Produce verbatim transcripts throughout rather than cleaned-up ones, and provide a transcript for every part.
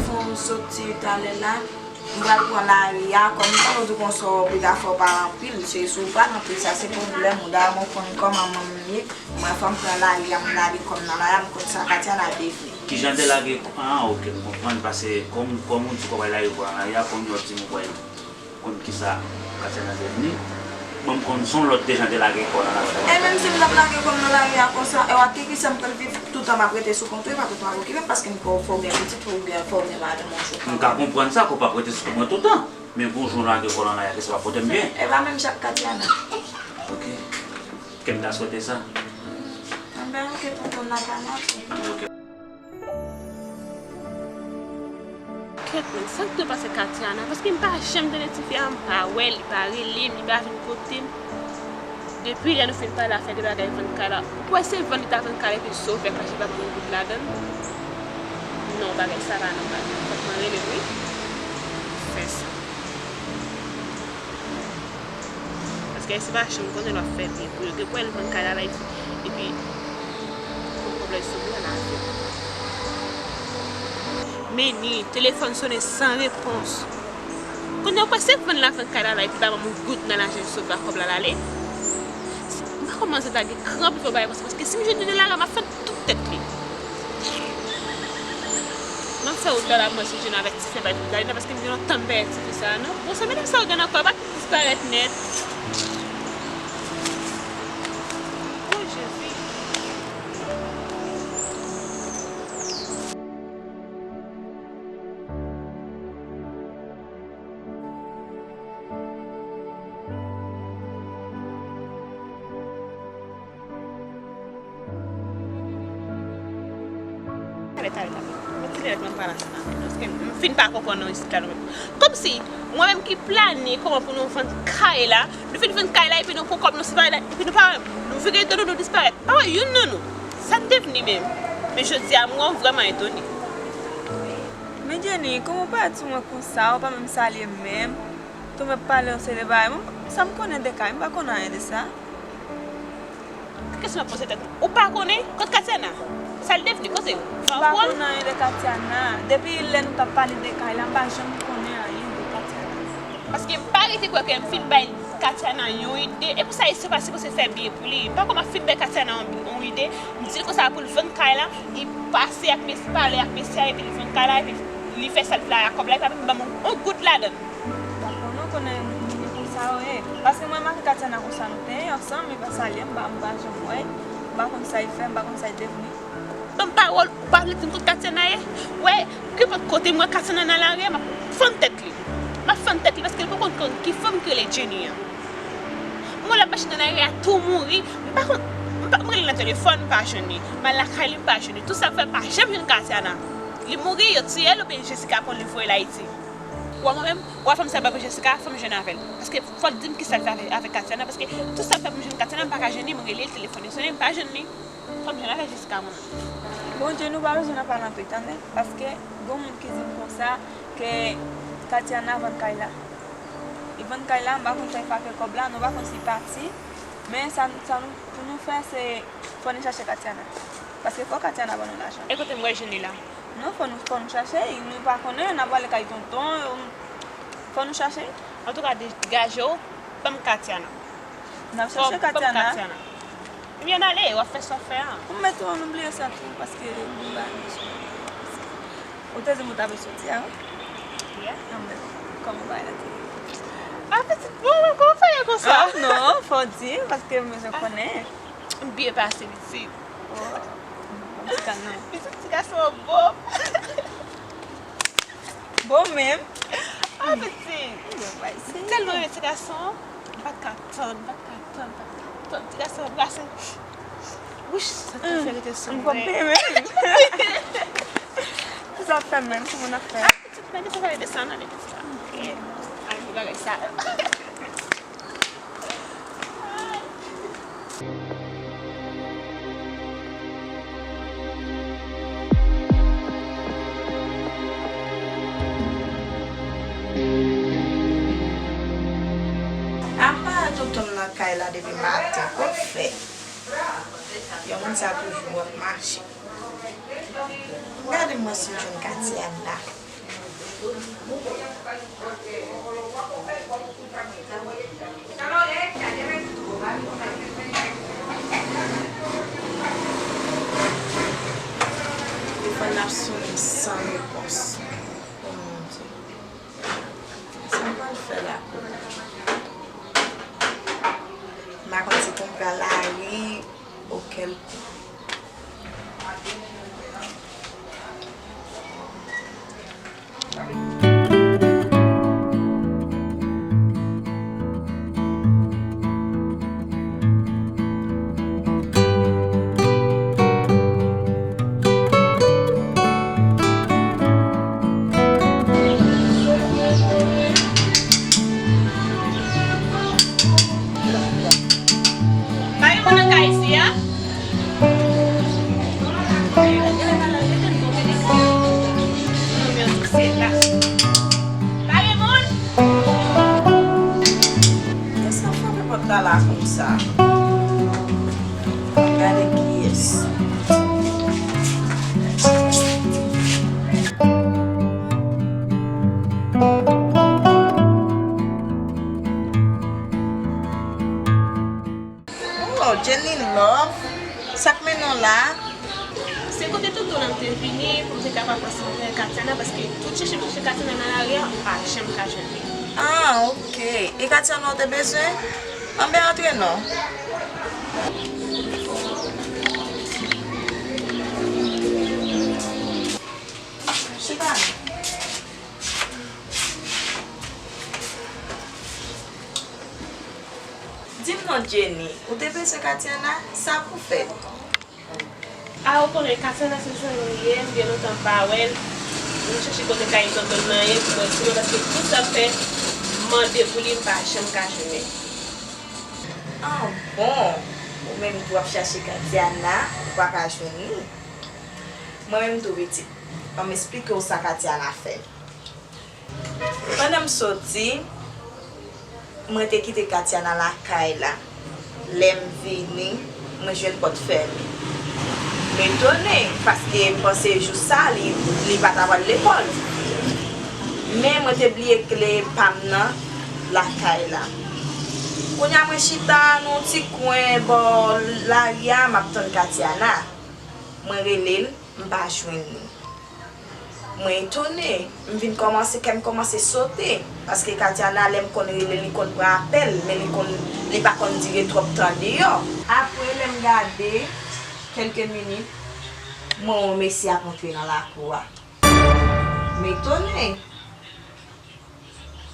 Fò m soti talè la, m pral pran lari a, kòm m konnen w di konsa w obliga fè w pale anpil, se si w pale anpil, sa se pwoblèm ou, dayè mwen konn kòman manman m ye, mwen fò m pran lari a, m lage kò m nan lari a, m konn sa Katiana devni. Kijan te lage, ah, ok, m konprann, paske kòm, kòm ou di kò w pral lari kò nan lari a, kòm w di m ou pral konn kisa Katiana devni. Bon, m konn se yon lòt dejan te lage kò nan lari a. E menm si m t ap lage kò m nan lari a konsa, e w ak ki kisa m pral viv? Toutan m ap rete sou kont ou, e pa toutan w ap okipe m, paske m kwè w fò w gen pitit, fò w gen, fò w gen madanm, yon jou. M ka konprann sa, ke w p ap rete sou kont mwen toutan. Men gon jou w lage kò w nan lari a, ke se pa pote m byen. E pa menm jan ak Katiana. Ok. Ke m ta swete sa. Anben, ok, tonton, n ap anonse. Ok. Kèt, men, sa k te pase Katiana? Paske m pa janm tande tifi a, m pa wè l, li pa rele m, li pa vin kote m. Depi lè nou fin pale afè de bagay vann kay la, ou kwè se vann li ta vann kay la epi sofè kache pa ban m yon goud ladan l? Non, bagay sa pa nòmal. Fòk mwen rele l, wi. Fè sa. Paske Ayisyen pa janm konnen lè w ap fè byen pou yo. Gen pou wè l vann kay la, la, epi, epi, pwoblèm sou li a la. Men ni, telefòn sonnen san repons. Kounye a, ou kwè se vann la vann kay la, la, epi pa ban m yon goud nan lajan sou pa kòb la, l ale? M pa kòmanse ta gen kran pou fè bagay konsa, paske si m jwenn li nan lari a, m ap fè tout tèt li. M ap fè wout la, la, mwen si jwenn avèk ti fè bay tout la, paske m gen lontan m pa wè ti fi sa, non. Bon, sa medam sa yo gen nan kò, pa disparèt nèt. O Jezi. Talè, talè, talè. Mwen kite lèt mwen pale ansanm avè nou, paske m fin pa konprann nou isit la nou menm. Kòmsi, mwen menm ki plane kòman pou nou vann kay la, nou fin vann kay la epi nou pran kòb nou separe la, epi nou pa wè m. Nou vire do nou, nou disparèt. Pa wè youn nan nou. Sa n devni menm? Men jodi a, mwen vrèman etone. Men Jenny, kòman w parèt sou mwen konsa, ou pa menm salye m menm? Tou m ap pale yon seri de bagay. Mwen, sa m konnen de kay, m pa konn anyen de sa. Ki kesyon w ap poze tèt ou? Ou pa konnen? Kot Katiana? Sa l devni? Kote? M pa konn anyen de Katiana. Depi lè nou t ap pale de kay la, m pa janm konnen anyen de Katiana. Paske m pa rete kwè ke m fin bay Katiana yon ide. E pou sa, Ayisyen pa sipoze fè byen pou li. M pa kwè m ap fin bay Katiana yon, yon ide. M di l konsa pou l vann kay la. Li pase ak mesye, pale ak mesye a, epi li vann kay la, epi li fè sa l vle ak kòb la, li pa menm ban m yon goud ladan l. Dakò, nou konnen moun konsa yo ye. Paske mwen menm ak Katiana konsa nou te ye ansanm, li pa salye m, m pa, m pa janm wè l. M pa konn sa l fè, m pa konn sa l devni. Ban m pawòl, ou pa vle di m kot Katiana ye? Wè, kenpòt kote m wè Katiana nan lari a, m ap fann tèt li. M ap fann tèt li paske li poko konn ki fanm ki rele Jenny an. M wè l ap mache nan lari a tou mouri, m pa konn, m pa, m rele nan telefòn, m pa jwenn li. M al lakay li, m pa jwenn li. Tout sa m fè, m pa janm jwenn Katiana. Li mouri, yo tiye l oubyen Jessica pran l, li voye l Ayiti. Ou wè mwen menm, ou wè fanm sa m pa jwenn Jessica, fò m jwenn avè l. Paske fò l di m kisa l fè avè, avè Katiana, paske tout sa m fè pou m jwenn Katiana, m pa ka jwenn li, m rele l, telefòn li sonnen, m pa jwenn li. Fò m jwenn avè Jessica mwen menm. Bondye, nou pa bezwen nan pale anpil, tande. Paske gon moun ki di m konsa ke Katiana vann kay la. Li vann kay la, m pa konn sa l fè avèk kòb la, nou pa konn si l pati. Men sa, sa nou, pou nou fè, se fò nou chache Katiana. Paske fò Katiana ban nou lajan. E kote m wè jwenn li la? Non, fò nou, fò nou chache, nou pa konnen, n ap prale kay tonton, fò nou chache. Antouka, degaje w, ban m Katiana. N ap chache Katiana. Ebyen, n ale, w ap fè sa w fè a. Ou mèt ou, nou bliye sa tou, paske nou ba nou sou. Ou te di m ou t ap soti a, wi? Yeah. Anben, kòman bagay la te ye? A, pitit, bon, bon, kòman w fè ye konsa? Ah, non, fò w di, paske m bezwen konnen. M byen pase, pitit. Oh, bon, ti ka non. Pitit, ti gason an bon. Bon, menm. Apeti. Tèlman renmen ti gason. M pa t ka tann, m pa t ka tann, m pa t ka tann. Ti gason anbrase. Wouch, sa t ap fè rete sou mwen. Sa ap fè menm, kòman n ap fè? Ti bagay sa, sa desann nan, ti la. Ay, bagay sa. Apa tonton m nan kay la depi maten, kòman fè? Yon moun sa toujou ap mache. Gade m wè si m jwenn Katiana. Telefòn nan ap sonnen san repons. O Bondye. Sa m pral fè la? M pa konn si pou m pral lari ou kèlkonk. Pa gen moun nan kay isi a? Pa gen moun? Èske ap frape pòt la la konsa? Gade kiyès. Oh, Jenny Love, sa k mennen w la? Se kote tonton an m te vini pou m te kapab ansanm avèk Katiana, paske tout chèche m chèche Katiana nan lari a, m pa janm ka jwenn li. Ah, ok. E Katiana w te bezwen? Anben, antre non. Chita. Di m non, Jenny, ou te bezwen Katiana? Sa pou fèt? A, ou konnen, Katiana se zanmi m li ye, m gen lontan m pa wè l. M chèche kote kay tonton nan ye pou mwen, sinon paske tout sa m fè, m mande pou li, m pa janm ka jwenn li. Ah, bon. Ou menm tou w ap chache Katiana, ou pa ka jwenn li. Mwen menm tou, pitit, ban m esplike w sa Katiana fè. Pandan m soti, mwen te kite Katiana lakay la. Lè m vini, mwen jwenn pòt fèmen. M etone, paske m panse jou sa, li, li pa ta pral lekòl. Men mwen te bliye kle pa m nan lakay la. Kounye a, mwen chita nan yon ti kwen bò lari a, m ap tann Katiana. Mwen rele l, m pa jwenn li. Mwen etone, m vin kòmanse, kè m kòmanse sote, paske Katiana, lè m konn rele, li konn pran apèl, men li konn, li pa konn dire twòp tan deyò. Apre, lè m gade, kèlke minit, mwen wè yon mesye ap antre nan lakou a. M etone.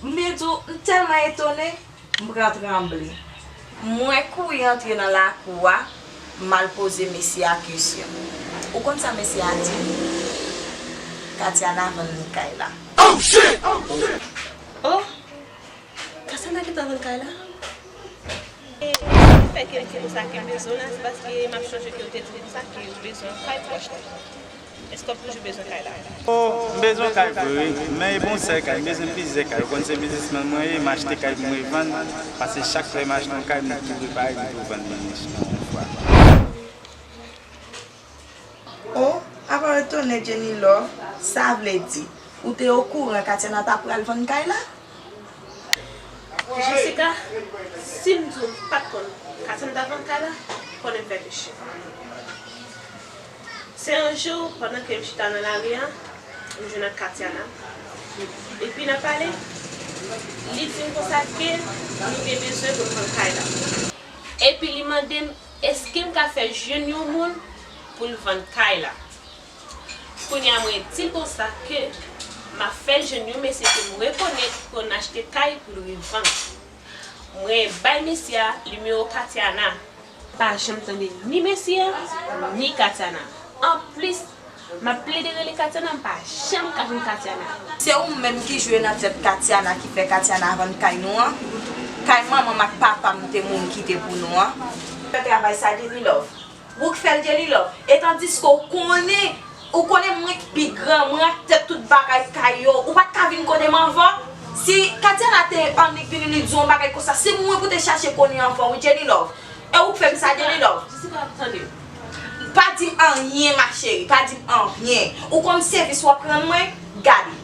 M byen di w, m tèlman etone, m pran tranble. Mwen kouri antre nan lakou a, m al poze mesye a kesyon. Ou konn sa mesye a di m? Katiana vann li kay la. Oh, shit! Oh! Katiana gentan vann kay la? E, fè ke l di konsa ke l bezwen w la, se paske m ap chonje ke w te di konsa ke w bezwen yon kay pwòch la. Èske w ap toujou bezwen kay la? Oh, m bezwen kay vre, wi. Men e pa yon sèl kay, m bezwen plizyè kay. Ou konn se biznismenn mwen ye, m achte kay pou m revann. Paske chak lè m achte yon kay, m tou repare, m tou vann li yon fwa. Oh, apa w etone, Jenny Love, sa vle di, ou te okouran Katiana ta pral vann kay la? Jessica, si m di w m pa t konn Katiana ta vann kay la, konnen m fè peche. Se yon jou, pandan ke m chita nan lari a, m jwenn ak Katiana. Epi n ap pale, li di m konsa ke nou gen bezwen pou n vann kay la. Epi li mande m èske m ka fè jwenn yon moun pou l vann kay la. Kounye a mwen di l konsa ke M ap fè l jwenn yon mesye ke m rekonèt ki konn achte kay pou l revann. Mwen bay mesye a nimewo Katiana. M pa janm tande ni mesye a, ni Katiana. Anplis, m ap plede rele Katiana, m pa janm ka jwenn Katiana. Se ou menm ki jwe nan tèt Katiana ki fè Katiana vann kay nou an? Kay manman m ak papa m te mouri kite pou nou an? Fè travay sa, Jenny Love. Ou k fè l, Jenny Love. E tandiske ou konnen, ou konnen mwen k pi gran, mwen ak tèt tout bagay kay yo, ou pa t ka vin kote m anvan? Si Katiana te annik vini li di yon bagay konsa, se mwen pou te chache konnen anvan, wi, Jenny Love. E ou k fè m sa, Jenny Love. Jessica, tande. Pa di m anyen, ma chérie, pa di m anyen. Ou konn sèvis w ap rann mwen? Gade.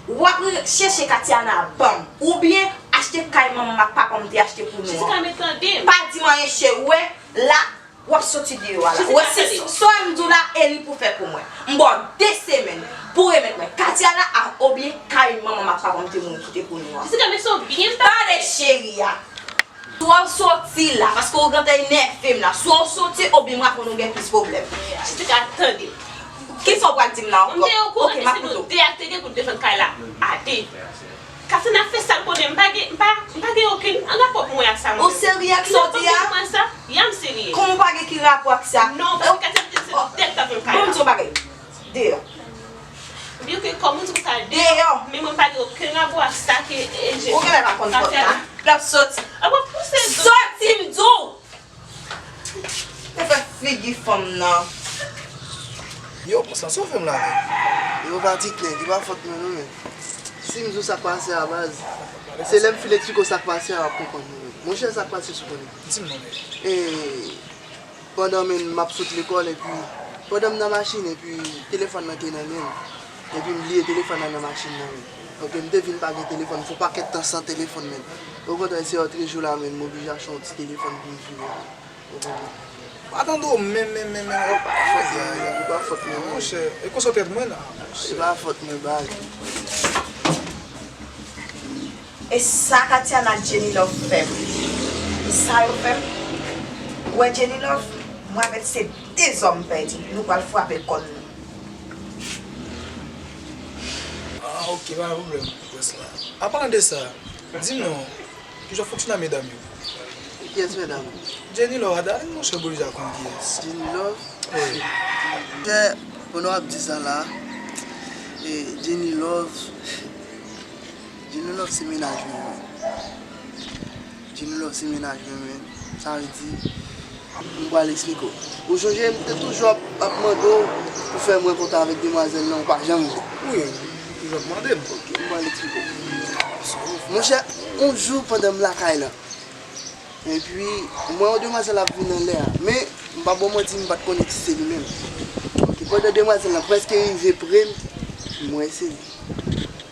W ap chèche Katiana ban m, oubyen achte kay manman m ak papa m te achte pou nou an. Jessica, men tande m. Pa di m anyen, cheri. Ou wè, la, w ap soti deyò a la. Ou wè, se sa m di w la, e li pou fè pou mwen. M ba w de semèn pou remèt mwen Katiana a, oubyen kay manman m ak papa m te mouri kite pou nou an. Jessica, men se w byen m t ap... Tande, cheri a. Swa w soti la, paske w gentan enève m la. Swa w soti, oubyen m ap fè nou gen plis pwoblèm. Jessica, tande. Kisa w pral di m la ankò? M te okouran ke se nou de a k te gen pou n defann kay la a de. Katiana fè sa l konnen, m pa gen, m pa, m pa gen okenn rapò pou mwen ak sa, mwen menm. Ou serye ak sa w di a? Ki rapò pou mwen sa? Ya, m serye. Kòman w pa gen ki rapò ak sa? Non, paske Katiana te di se nou de a k t ap vann kay la. Ban m di yon bagay. Deyò. Byen ke kòm ou di konsa deyò, men mwen pa gen okenn rapò ak sa ke, e, je... Ou genlè pa konn pòt la. L ap soti. A, w ap pouse do. Soti, m di w! Te fè figi fanm nan. Yo, konsa, sa w fè m la menm? Yo, pa ti nèg, e pa fòt mwen non, men. Si m di w sa k pase a, baz, se lè m fin eksplike w sa k pase a, w ap konprann mwen. Monchè, sa k pase sou konnen. Di m non, men. E, pandan men m ap sot lekòl, epi pandan m nan machin, epi telefòn nan te nan men m, epi m bliye telefòn nan nan machin nan men m. Ok, m te vin pa gen telefòn, fè yon pakèt tan san telefòn men. Okontrè, se antre jou la men, m oblije achte yon ti telefòn pou m jere. Ou konprann? Pa tande w menm, menm, menm, menm. Ay, ay, ay. E pa fòt mwen, non. Monchè, e konsa w trèt mwen la, monchè. E pa fòt mwen, baz. E sa Katiana ak Jenny Love fè m. E sa yo fè m. Ou wè Jenny Love, mwen avè l se de zòm pèdi. Nou pral frape kòn nou. Ah, ok, pa gen pwoblèm, prens la. An palan de sa, di m non, kijan w fonksyone ak medam yo? Kiyès medam? Jenny Love, Adaline, monchè, w oblije konn kiyès. Jenny Love? Wi. Monchè, pandan w ap di sa la, e, Jenny Love, Jenny Love se mennaj mwen, wi. Jenny Love se mennaj mwen, men sa vle di, m pral eksplike w. Ou sonje, m te toujou ap, ap mande w pou fè mwen kontan avèk demwazèl lan, ou pa janm vle. Wi, ou toujou ap mande m. Ok, m pral eksplike w. Monchè, yon jou pandan m lakay la, epi m wè yon demwazèl ap vin anlè a, men m pa ba w manti, m pa t konnen si se li menm. Ok, pandan demwazèl lan prèske rive pre m, m wè se li.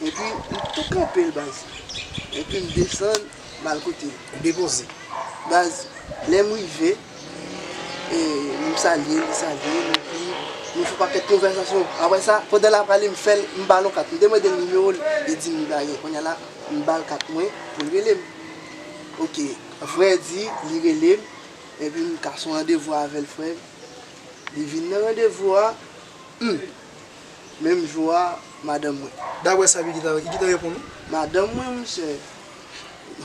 Epi m tou kanpe l, baz. Epi m desann, m al kote l. Ou depoze. Baz, lè m rive, e, m salye l, li salye m, epi nou fè pakèt konvèsasyon. Apre sa, pandan l ap pale, m fè l, m ba l yon kat. M te mande l nimewo l, li di m li pa gen. Kounye a la, m ba l kat mwen pou l rele m. Ok, frè di, li rele m, epi m kase yon randevou avè l, frè. Li vin nan randevou a, hmm, menm jou a, madanm mwen. Daprè sa Bigita, Bigita reponn ou? Madanm mwen, monchè.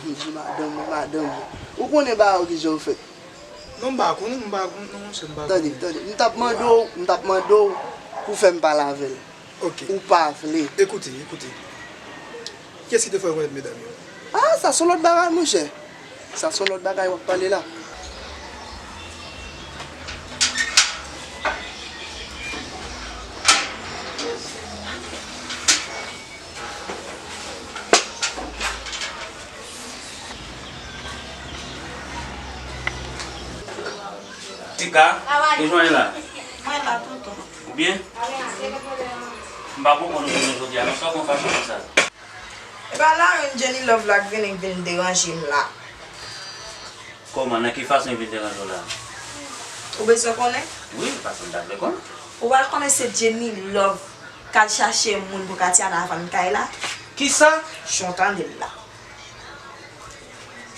M di madanm mwen, madanm mwen. Ou konnen bagay yo kijan yo fèt. Non, m pa konnen, m pa konnen, non, monchè, m pa konnen. Tande, tande. M t ap mande w, m t ap mande w pou fè m pale avè l. Ok. Ou pa vle. Ekoute, ekoute. Kiyès ki te fè w rekonèt medam yo? Ah, sa se yon lòt bagay, monchè. Sa se yon lòt bagay w ap pale la. Tika, ou jwenn la? Mwen la, tonton. Ou byen? M pa konprann ou menm jodi a, non, sa w konn fache konsa? E pa larenn Jenny Love la k vini, k vin deranje m la. Kòman, nan ki fason l vin deranje w la? Ou bezwen konnen? Wi, paske m ta vle konnen. Ou pral konnen se Jenny Love k al chache moun pou Katiana vann kay la. Kisa? Jan w tande l la.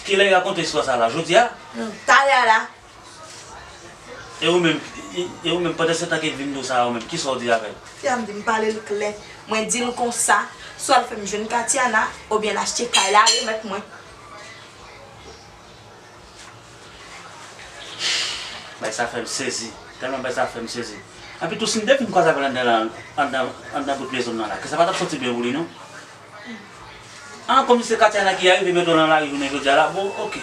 Kilè l rakonte istwa sa la? Jodi a? Hmm, talè a la. E ou menm, e, e ou menm, pandan se tan ke l vin di w sa a, ou menm, kisa w di avè l? Fi a m di m pale l klè. Mwen di l konsa, swa l fè m jwenn Katiana, oubyen l achte kay la remèt mwen. Bagay sa fè m sezi. Tèlman bagay sa fè m sezi. Epi tou, si m te fin kwaze avè l anndan la, anndan, anndan bout mezon m nan la, ke sa pa t ap soti byen pou li, non? An, kòmsi se Katiana ki arive mete w nan lari jounen jodi a la. Bon, oke.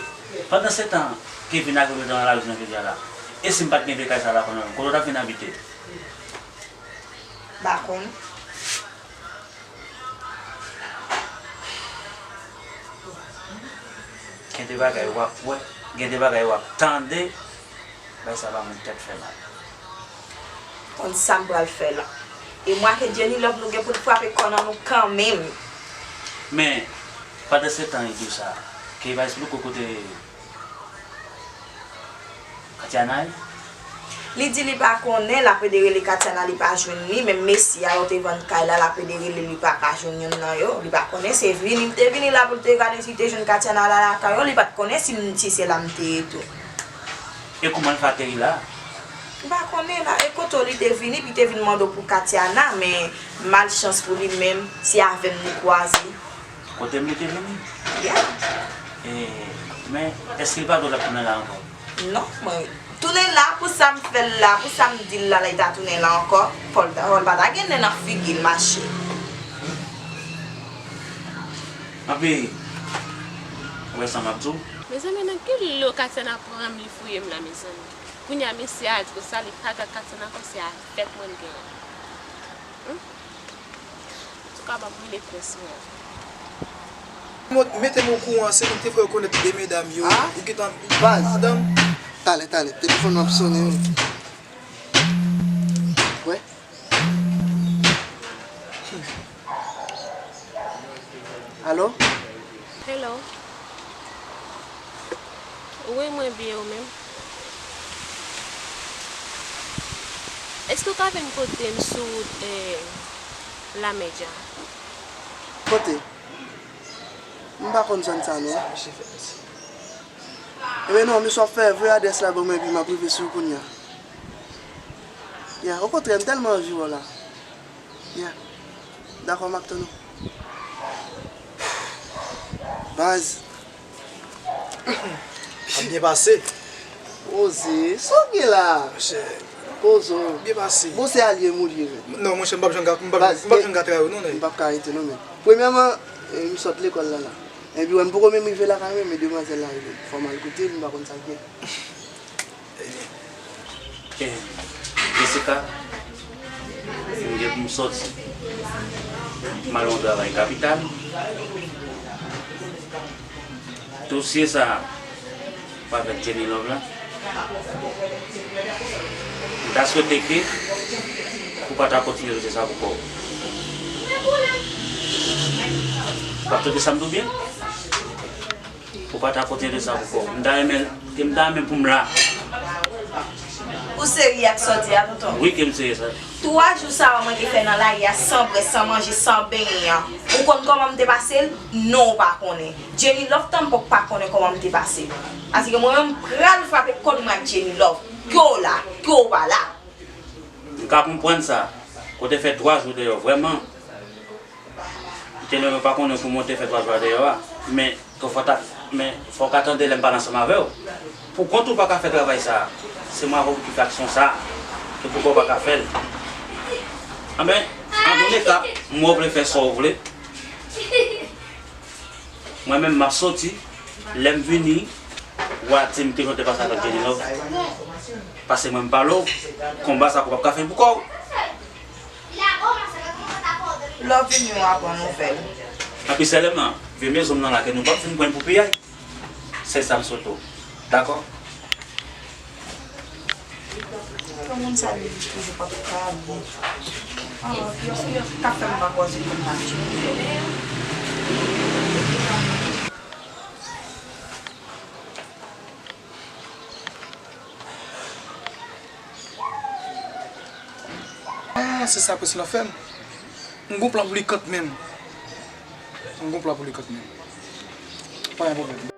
Pandan se tan Kevin arive mete w nan lari jounen jodi a la, e si m pa t gen vye kay sa la kanmenm, kote w t ap vin abite? M pa konn. Gen de bagay w ap wè, gen de bagay w ap tande. Bagay sa ba moun tèt fè mal. Konn sa m pral fè la. E mwen ak Jenny Love nou gen pou n frape kò nan nou kanmenm. Men, pandan se tan li di w sa, ke li pa esplike w kote Katiana ye? Li di li pa konnen, l ap ede rele Katiana, li pa jwenn li, menm mesye a yo te vann kay la, l ap ede rele, li pa ka jwenn youn nan yo, li pa konnen, se vini, li te vini la pou l te gade si li te jwenn Katiana la lakay yo, li pa t konnen si m, si se la m te ye tou. E kouman l fè ateri la? M pa konnen la, e kote w li te vini, epi te vin mande w pou Katiana, men malchans pou li menm, se avè m li kwaze. Kote m li te vini? Yeah. E, men, èske l pa dwe l ap tounen la ankò? Non, mwen, tounen la, pou sa m fè l la, pou sa m di l la, li ta tounen la ankò, fò l ta, fò l pa ta gen nen nan figi l, mache. Anpi, ou wè sa m ap di w? Mezanmi, nan ki lo Katiana pran m, li fouye m la, mezanmi? Kounye a, mesye a di konsa, li pa gad Katiana ankò, se avèk mwen l genyen. Hmm? Antouka, ban m rele prens mwen. Mo-, mete m okouran, se li ki te fè rekonèt de medam yo. Ah, ou gentan baz. Madanm. Talè, talè, telefòn nan ap sonnen, wi. Wè. Alo? Hello. Wi, mwen byen, ou menm? Èske w ka vin kote m sou wout, eh, Lamedya? Kote? M pa konn zòn sa non. Ebyen non, misye ap fè, voye adrès la ban mwen epi m ap rive sou ou kounye a. Ya, okontrè, m tèlman anvi wè w la. Ya. Dakò, m ap tann ou. Baz. Ap byen pase. Poze. Sa w gen la? Monchè. Poze w. Byen pase. Bon, se alye m ou li ye menm. Non, monchè, m p ap janm ka, m p ap, baz, m p ap janm ka trayi w non, nèg. M p ap ka rete non, men. Premyèman, eh, m sot lekòl la, la. Epi wè, m poko menm rive lakay mwen, men demwazèl la rive. Fò m al koute l, m pa konn sa k gen. Eh, Jessica, m gen pou m sòti. M al yon travay kapital. Dosye sa a, avèk Jenny Love la, m ta swete ke ou pa ta kontinye dosye sa pou kò w. W ap tande sa m di w byen? Ou pa ta kontinye de sa pou kò w. M ta renmen, ke m ta renmen pou m la. Ou serye ak sa w di a, tonton? Wi, ke m serye sa. Twa jou sa yo mwen te fè nan lari a san bwè, san manje, san benyen an. Ou konn kòman m te pase l? Non, ou pa konnen. Jenny Love tanpòk pa konnen kòman m te pase l. Paske mwen menm m pral frape kòn mwen ak Jenny Love. Ke w la, ke w pa la. M ka konprann sa. Ke w te fè twa jou deyò, vrèman. Jenny Love pa konnen kouman w te fè twa jou a deyò a, men ke fò ta, men fò w ka tande lè m pale ansanm avè w. Pou kont ou pa ka fè travay sa a, se mwen avè w ki fè aksyon sa a, se poukò w pa ka fè l. Anben, antouleka, m wè w vle fè sa w vle. Mwen menm, m ap soti, lè m vini, w a di m kijan w te pase avèk Jenny Love. Pase mwen m pale w, konba sa a ou p ap ka fè l pou kò w. Lè w vini, w a pran nouvèl. Anpi sèlman, vye mezon m nan la ke nou p ap vin pran l pou piyay. Se sa m swete w. Dakò? Yon moun sa li toujou p ap ka byen. Alò, yo, yo ka fè m pa kwaze kò m nan tchè. Ah, se sa prens lan fè m. M gon plan pou li kantmenm. M gon plan pou li kantmenm. Pa gen pwoblèm.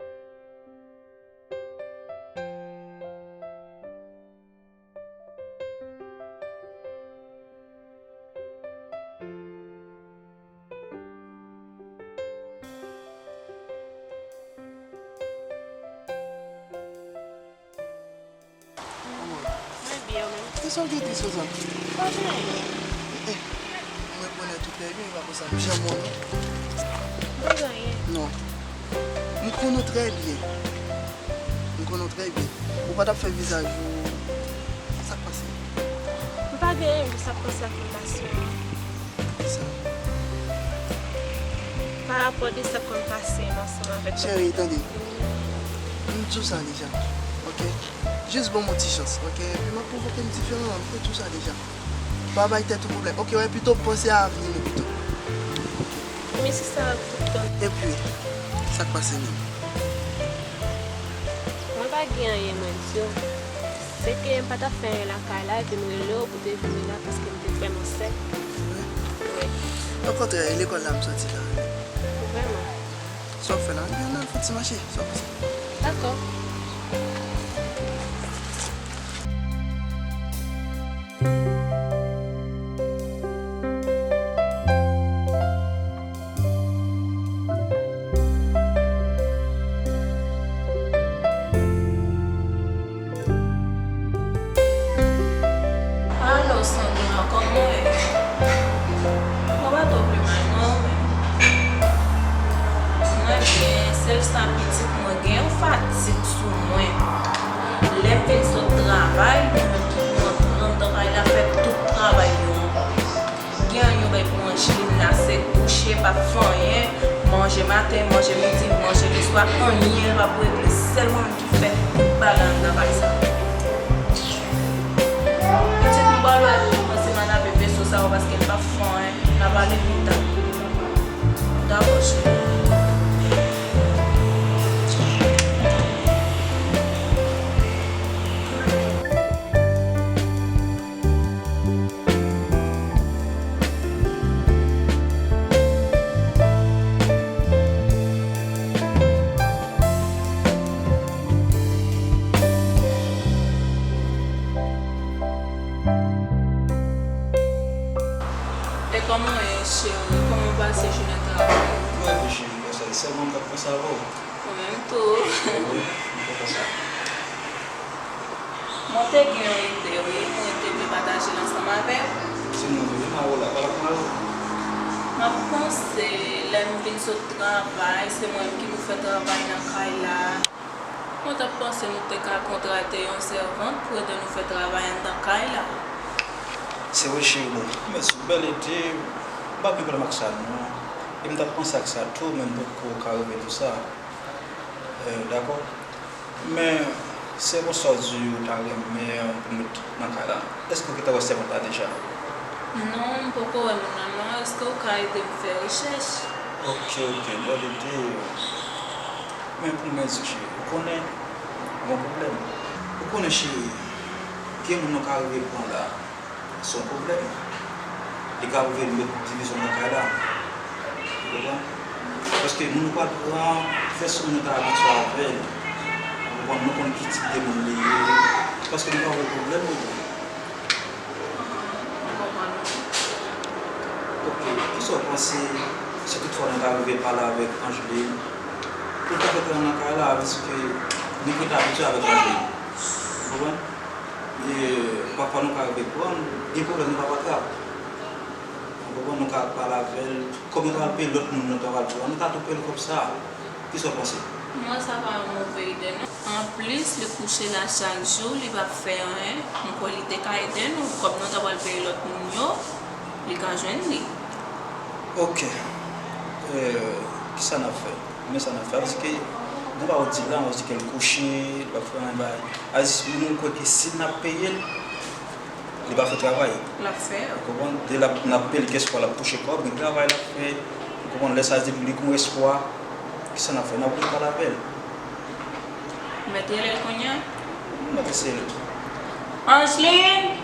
Sa w gen tris konsa? Pa gen anyen. Eh, mwen konnen tou trè byen, e pa konsa m janm wè w non. M pa gen anyen. Non. M konnen w trè byen. M konnen w trè byen. Ou pa t ap fè vizaj ou. Sa k pase? M pa gen anyen, m jis ap panse ak relasyon an. Sa. Pa rapò de sa k konn pase m ansanm avèk. Cheri, tande. M di w sa deja, oke? Jis ban m yon ti chans, oke? Epi m ap pwouve ke m diferan, m te di w sa deja. Pa bay tèt ou pwoblèm, oke? Wè, pito w panse a avni nou pito. Oke. Men se sa tout tan. Epi, sa k pase menm? Mwen pa gen anyen mwen di w. Se ke m pa t ap fè anyen lakay la, epi m rele w pou te vini la paske m te fè m ansent. Wi. Wi. Okontrè, e lekòl la m soti la. Vrèman. Sa w ap fè la? Ann al fè ti mache, sa w panse? Dakò. Alo, Sandra, kòman w ye? Mwen pa twò pi mal non, men mwen byen, sèl sa pitit mwen gen yon fatig sou mwen. Lè m fin sot travay, mwen tout mwen pran anndan kay la fè tout travay yo ankò. Gen anyen yo bay pou Angeline la, se kouche, pa fè anyen, manje maten, manje midi, manje leswa, anyen l pa pou regle, sèl mwen menm ki fè tout bagay anndan kay sa. Pitit m ba l wè pou kòmanse manape veso sa yo paske l pa fè anyen, n a pale pita. Dakò, cheri. E kòman w ye, cheri? Kòman w pase jounen travay? Trè byen, cheri. Konsa, e sèlman m t ap panse avè w. Mwen menm tou. Wi, m te panse. Mwen te gen yon ide, wi, mwen te vle pataje l ansanm avè w. Se mwen vle, m a w la, pa la pran. M ap panse, lè m vin sot travay, se mwen menm ki pou fè travay nan kay la. Mwen t ap panse nou te ka kontrate yon sèvant pou ede nou fè travay anndan kay la. Se vre, cheri, bon, mèsi, bèl ide, m pa gen pwoblèm ak sa, non. E m t ap panse ak sa tou, men m potko ka rive di w sa. Euh, dakò. Men, se konsa w di ou ta renmen pou m met nan kay la. Èske w gentan wè sèvant la deja? Non, m poko wè moun nan non. Èske w ka ede m fè rechèch? Ok, ok, bèl ide. Men pou mwen di w, cheri, ou konnen, gon pwoblèm. Ou konnen, cheri, gen moun nou ka rive pran la. Se yon pwoblèm. Li ka rive met divizyon nan kay la. Ou konprann? Paske moun nou pral pran, fè sou moun nou ta abitye avè l. Ou konprann? Nou konn ki tip de moun li ye. Paske nou pa vle pwoblèm, ou konprann? Mwen konprann ou. Ok, kisa w panse si toutfwa nou ta rive pale avèk Angeline? Pou l ta fè travay nan kay la, vizye ke nou prete abitye avèk Angeline. Ou konprann? E pafwa nou ka rive pran, gen pwoblèm nou pa pa trap. Ou konprann, nou ka pale avè l. Kòm nou ta pral peye lòt moun nan travay pou nou, nou ta tou peye l kòb sa. Kisa w panse? Mwen, sa pa yon move ide, non. Anplis, li kouche la chak jou, li p ap fè anyen. M kwè li te ka ede nou. Kòb nou ta pral peye lòt moun yo, li ka jwenn li. Ok. Euh, kisa n ap fè? Men sa n ap fè. Ap di ke, nou pa wè di la, ap di ke l kouche, li p ap fè anyen bay. Aziz, nou kwè ke si n ap peye l, li pa fè travay. L ap fè. Ou konprann? Depi l ap, n ap peye l, kèlkeswa l ap touche kòb, gen travay l ap fè. Ou konprann? Lè sa a, depi li gen yon espwa, kisa n ap fè? N ap rele pale avè l. Ou mèt rele l kounye a? Ou mèt eseye l. Angeline!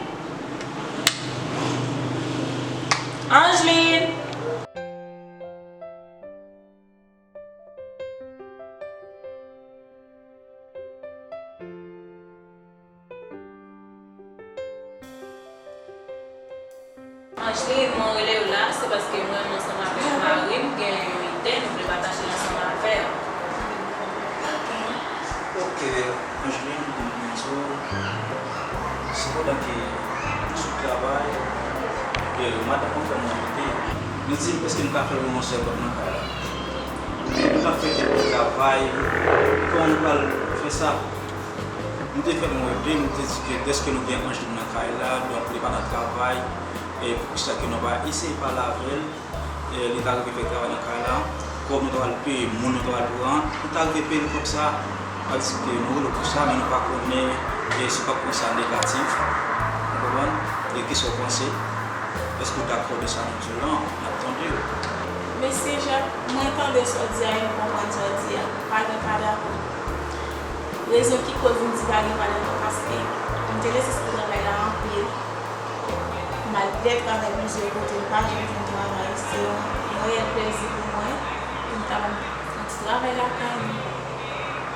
Angeline! Angeline, mwen rele w la, se paske mwen menm ansanm avèk mari m gen yon ide, nou vle pataje l ansanm avè w. Ok, Angeline, mwen di w, se pandan ke Madanm mwen fè m envite. Nou di m èske m ka fè l yon sèl kòb nan kay la. Nou t ap fete pou travay. Kòman nou pral fè sa? Nou te fè l yon rete, nou te di ke dèske nou gen anj li nan kay la, donk li pa nan travay, e poukisa ke nou pa eseye pale avè l, e li ta rive fè travay nan kay la, kòb nou ta pral peye, moun nou ta pral pran, nou ta rive peye l kòb sa, sa vle di ke nou rele w pou sa, men nou pa konnen, e si w pa pran sa negatif, ou konprann? E kisa w panse? Èske w dakò de sa nou di w lan? N ap tande w. Mesye Jak, mwen tande sa w di a e m konprann sa w di a. Pa gen pa dakò. Rezon ki koz m di pa gen pa dakò, paske m te nesesite travay la anpil. M al dè travay plizyè kote, m pa janm jwenn travay. Se yon reyèl plezi pou mwen pou m ta ban m yon ti travay lakay m.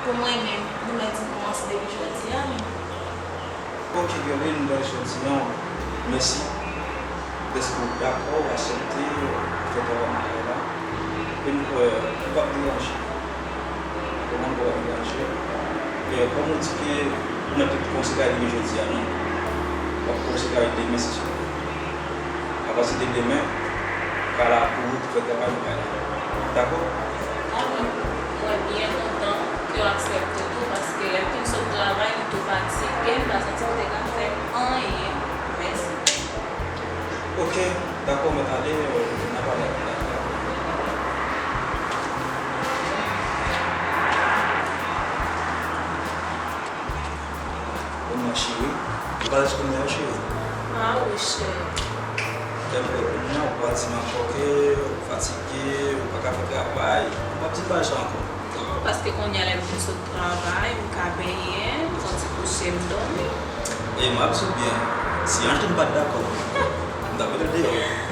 Pou mwen menm, nou mèt di m kòmanse depi jodi a menm. Ok, Guerline, m ta jodi a, mèsi dèske w dakò, w aksepte fè travay nan kay la. E m kwè ou p ap deranje. Kòman m kwè w ap deranje? E kòm ou di ke ou mèt konsidere depi jodi a, non. W ap konsidere demen, se sou. Apati de demen, kay la pou ou pou fè travay nan kay la. Dakò? Dakò. Mwen byen kontan ke w aksepte tou, paske lè m fin sot travay, m tou fatige, m pa santi m te ka fè anyen. Mèsi. Ok, dakò, mèt ale, n a pale apre. Bon, mwen cheri. Ou pa rete kounye a, cheri? Ah wi, cheri. Kèm lè kounye a, ou pa di m ankò ke ou fatige, ou pa ka fè travay. Ou p ap di m bagay sa ankò. Non, paske kounye a lè m fin sot travay, m ka benyen, m fè yon ti kouche, m dòmi. E m ap di w byen, si Angeline pa t dakò, m t ap mete l deyò.